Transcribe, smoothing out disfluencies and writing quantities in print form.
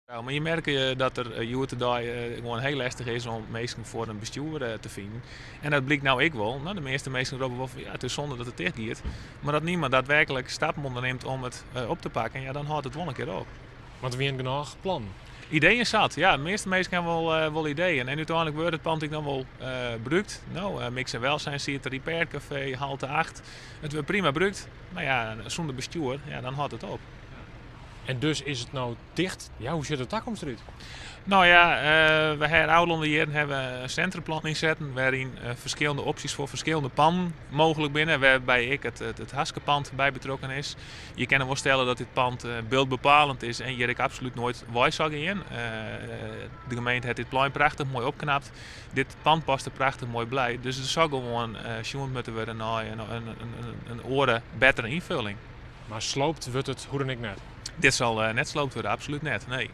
Mar je merke dat der hjoed-de-dei gewoan hiel lestich is om minsken foar in bestjoer te finen. En dat blykt no ek wol. No, de measte minsken roppe wol fan ja, it is sonde dat it ticht giet. Mar as niemand daadwerkelijk stappen ûndernimt om it op te pakken, ja, dan hâldt it wol in kear op. Want der wiene genôch plannen. Ideeën sat, ja. De measte minsken hawwe wol ideeën. En úteinlik wurdt it pand ek noch wol brûkt. No, Mix en Welzijn siet der, Repair Café, Halte 8. It wurdt prima brûkt. Mar ja, sûnder bestjoer, ja, dan hâldt it op. En dus is it no ticht. Ja, hoe sjocht de takomst derút? No ja, we hawwe ôfrûne jierren hawwe we in sintrimplan ynsetten wêryn ferskillende opsjes foar ferskillende pannen mooglik binne, wêrby ek it Haskepand by betrokken is. Je kinne wol stelle dat dit pand byldbepalend is en hjir ek absolút noait wei sil gean. De gemeente hat dit plein prachtich moai opknapt. Dit pand past der prachtich moai by. Dus der sil gewoan sjoen moatte wurde nei in oare, bettere ynfolling. Mar sloopt wurdt it hoe dan ek net? Dit sil net sloopt wurde, absolút net, nee.